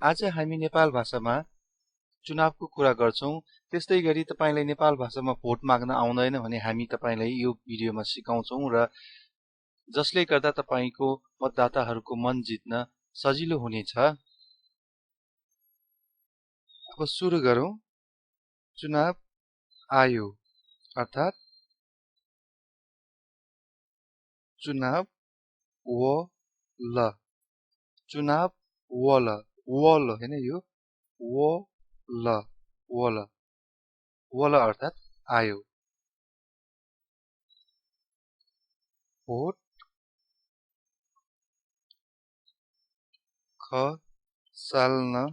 आज हामी नेपाल भाषामा चुनावको कुरा गर्छौं। त्यस्तै गरी तपाईलाई नेपाल भाषामा भोट माग्न आउँदैन भने हामी तपाईलाई यो भिडियोमा सिकाउँछौं र जसले गर्दा तपाईको मतदाताहरूको मन जित्न सजिलो हुनेछ। अब सुरु गरौं। चुनाव आयो अर्थात चुनाव वल चुनाव वल वल हैन यो वल वल वल अर्थात आयो। भोट खसाल्न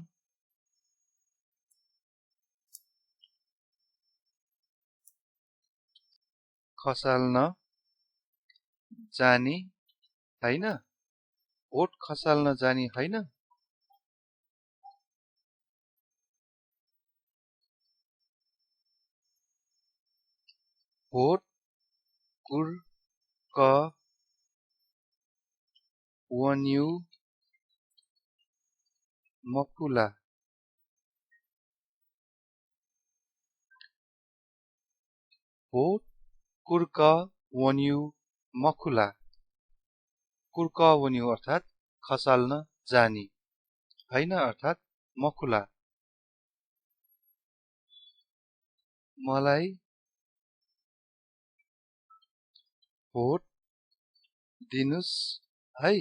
जाने हैन। भोट खसाल्न जाने हैन। भोट कुर्कवन्यु मकुला भोट कुर्कवन्यु मकुला कुर्कवन्यु अर्थात खसाल्न जाने हैन अर्थात मकुला। मलाई भोट दिनुस् है।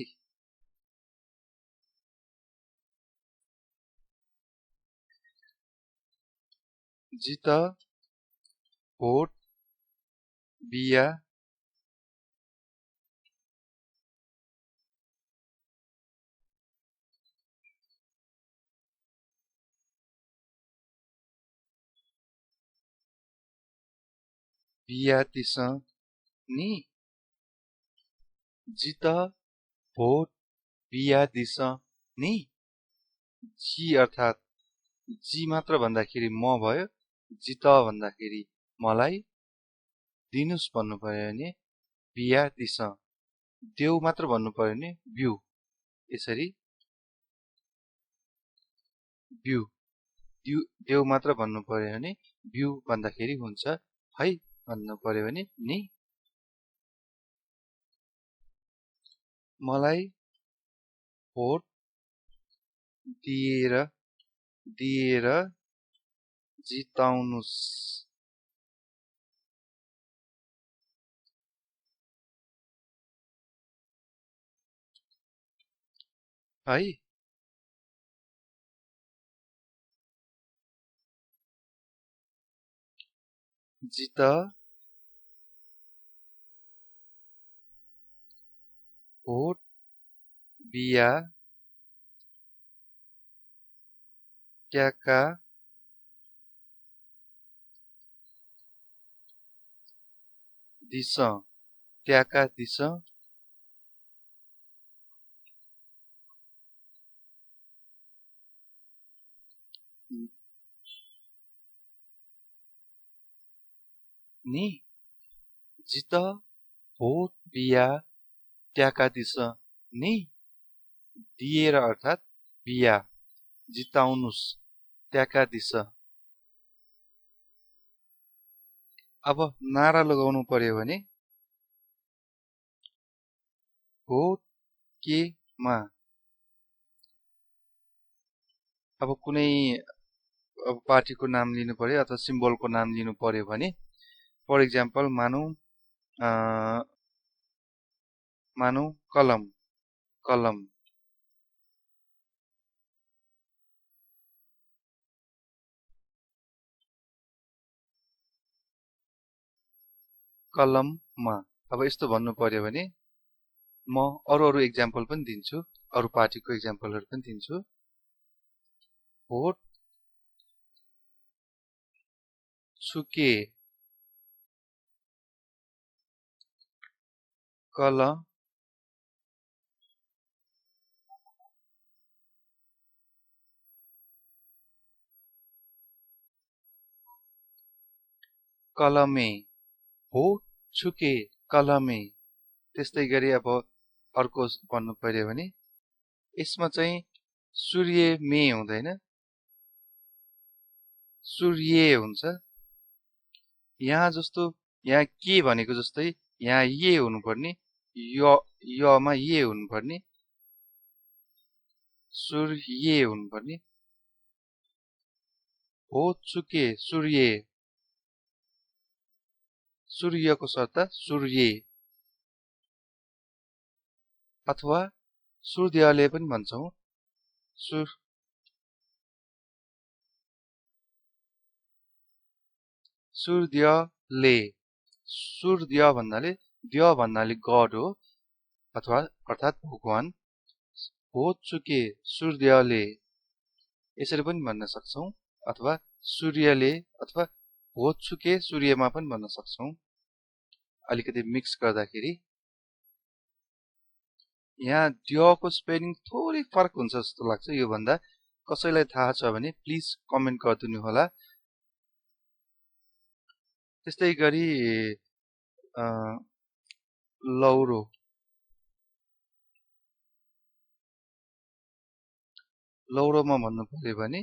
जित भोट बिया दिसनि। जित भोट बिया दिसनि। जी अर्थात जी मात्र भन्दाखेरि म भयो। जित भन्दाखेरि मलाई। दिनुस् भन्नु पर्यो भने बिया दिस। देउ मात्र भन्नु पर्यो भने बिउ। यसरी बिउ देउ मात्र भन्नु पर्यो भने बिउ भन्दाखेरि हुन्छ। है भन्नु पर्यो भने नि। मलाई भोट दिएर जिताउनुस् है। जित भोट बिया ट्याका दिस नि। जित भोट बिया ट्याका दिस नि। दिएर अर्थात बिया जिताउनुस् ट्याका दिस। अब नारा लगाउनु पर्यो भने भोट केमा। अब कुनै पार्टीको नाम लिनु पर्यो अथवा सिम्बलको नाम लिनु पर्यो भने फर एक्जाम्पल मानौ कलम कलममा। अब यस्तो भन्नु पर्यो भने म अरु एक्जाम्पल पनि दिन्छु। अरु पार्टीको एक्जाम्पलहरु पनि दिन्छु। भोट छुके कलमे भोट छुके कलमे। त्यस्तै गरी अब अर्को भन्नु पर्यो भने यसमा चाहिँ सूर्य मे हुँदैन, सूर्य हुन्छ। यहाँ जस्तो यहाँ के भनेको जस्तै यहाँ ये हुनुपर्ने, यमा ये हुनुपर्ने, सूर्य हुनुपर्ने। हो चुके सूर्य, सूर्यको सट्टा सूर्य, अथवा सूर्यले पनि भन्छौं। सूर्यले, सूर्य भन्नाले द्य भन्नाले गड हो, अथवा अर्थात् भगवान। हो चुके सूर्यले यसरी पनि भन्न सक्छौं, अथवा सूर्यले, अथवा हो चुके सूर्यमा पनि भन्न सक्छौं। अलिकति मिक्स गर्दाखेरि यहाँ द्यको स्पेलिङ थोरै फरक हुन्छ जस्तो लाग्छ। यो भन्दा कसैलाई थाहा छ भने प्लिज कमेन्ट गरिदिनु होला। त्यस्तै गरी लौरो, लौरोमा भन्नु पर्यो भने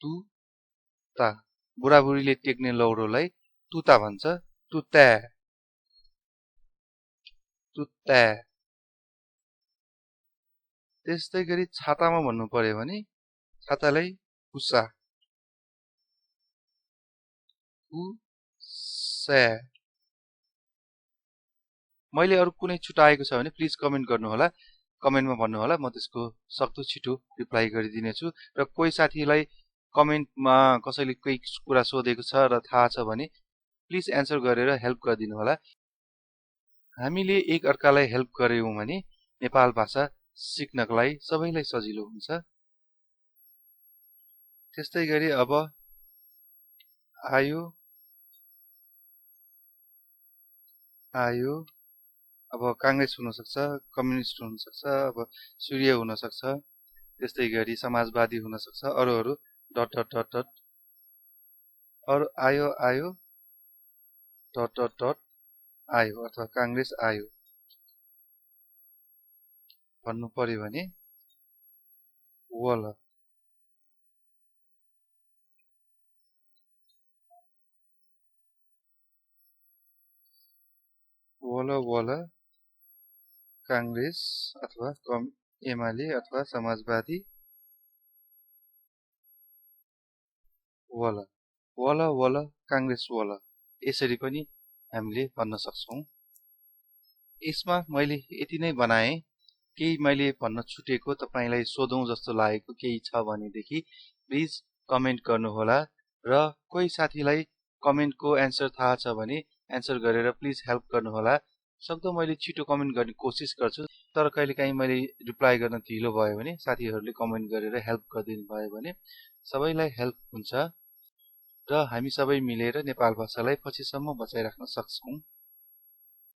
तुता, बुढाबुढीले टेक्ने लौरोलाई तुता भन्छ, तुता, तुता। त्यस्तै गरी छातामा भन्नु पर्यो भने छातालाई कुसा, कुसा। मैले अरु कुनै छुटाएको छ भने प्लिज कमेन्ट गर्नुहोला, कमेन्टमा भन्नुहोला, म त्यसको सक्दो छिटो रिप्लाई गरिदिनेछु। र कोही साथीलाई कमेन्टमा कसैले केही कुरा सोधेको छ र थाहा छ भने प्लिज एन्सर गरेर हेल्प गरिदिनु होला। हामीले एक अर्कालाई हेल्प गर्यौं भने नेपाल भाषा सिक्नलाई सबैलाई सजिलो हुन्छ। त्यस्तै गरी अब आयो, आयो, अब कांग्रेस हुन सक्छ, कम्युनिस्ट हुन सक्छ, अब सूर्य हुन सक्छ, त्यस्तै गरी समाजवादी हुन सक्छ, अरू डट डट डट डट, अरू आयो, आयो, डट डट डट आयो, अथवा कांग्रेस आयो भन्नु पर्यो भने वल, वल वल कांग्रेस, अथवा एमाले, अथवा समाजवादी, वल, वल वल कांग्रेस वल, यसरी पनि हामीले भन्न सक्छौं। यसमा मैले यति नै बनाए। केही मैले भन्न छुटेको तपाईलाई सोधौं जस्तो लागेको केही छ भनेदेखि प्लिज कमेन्ट गर्नुहोला। र कोही साथीलाई कमेन्टको एन्सर थाहा छ भने एन्सर गरेर प्लिज हेल्प गर्नुहोला। सक्दो मैले छिटो कमेन्ट गर्ने कोसिस गर्छु, तर कहिलेकाहीँ मैले रिप्लाई गर्न ढिलो भयो भने साथीहरूले कमेन्ट गरेर हेल्प गरिदिनु भयो भने सबैलाई हेल्प हुन्छ र हामी सबै मिलेर नेपाल भाषालाई पछिसम्म बचाइराख्न सक्छौं।